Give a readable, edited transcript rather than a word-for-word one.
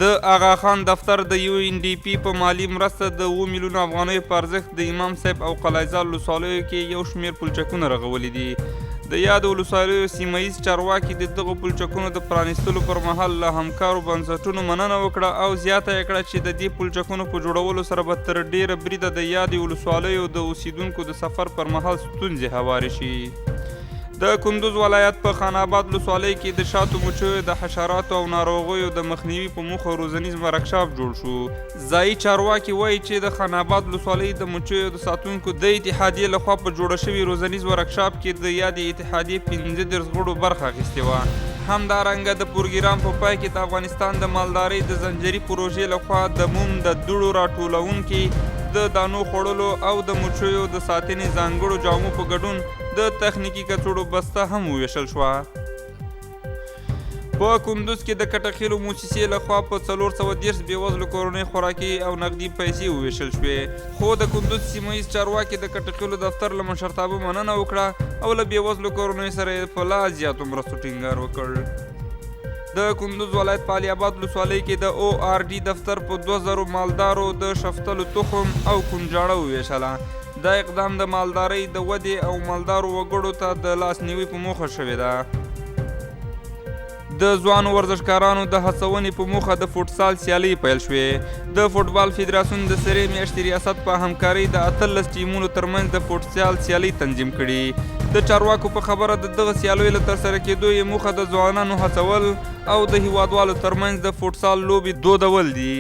د اغا خان دفتر د یو این ډي پي په مالي مرسته د اوو میلیونو افغانیو په ارزښت د امام صاحب او قلعهزال ولسوالیو کې یو شمېر پلچکونه رغولي دي. د یادو ولسوالیو سیمه ییز چارواکي د دغو پلچکونو د پرانیستلو پر مهال له همکارو بنسټونو مننه وکړه او زیاته یې کړه چې د دې پلچکونو په جوړولو سره به تر ډېره بریده د یادې ولسوالیو د اوسېدونکو د سفر پر مهال ستونزې هوارې شي. د کندوز ولایت په خان آباد ولسوالۍ کې د شاتو مچیو د حشراتو او ناروغیو د مخنیوي په موخه روزنیز ورکشاپ جوړ شو. ځایي چارواکي وایي چې د خان آباد ولسوالۍ د مچیو د ساتونکو د اتحادیې لخوا په جوړه شوي روزنیز ورکشاپ کې د یادې اتحادیې 35 غړو برخه اخیستې وه. همدارنګه د پروګرام په پای کې د افغانستان د مالدارۍ د زنجري پروژې لخوا د موم د دوړو راټولونکي، د دانو خوړلو او د مچیو د ساتنې ځانګړو جامو په ګډون د تخنیکي کڅوړو بسته هم وویشل شوه. په کندوز کې د کټخیلو موسسې لخوا په 430 بېوزلو کورنۍ خوراکي او نقدي پیسې وویشل شوې، خو د کندوز سیمه ییز چارواکي د کټخیلو دفتر له مشرتابه مننه وکړه او له بېوزلو کورنیو سره یې په لا زیاتو مرستو ټینګار وکړ. د کندوز ولایت په علي آباد ولسوالۍ کې د او آر ډي دفتر په 2000 مالدارو د شفتلو تخم او کنجاړه وویشله. دا اقدام د مالدارۍ د ودې او مالدارو وګړو ته د لاسنیوي په موخه شوې ده. د ځوانو ورزشکارانو د هڅونې په موخه د فوټسال سیالۍ پیل شوې. د فوټبال فدراسیون د سرې میاشتې ریاست په همکارۍ د 18 ټیمونو ترمنځ د فوټسال سیالۍ تنظیم کړي. د چارواکو په خبره د دغه سیالیو له ترسره کېدو یې موخه د ځوانانو هڅول او د هیوادوالو ترمنځ د فوټسال لوبې دودول دي.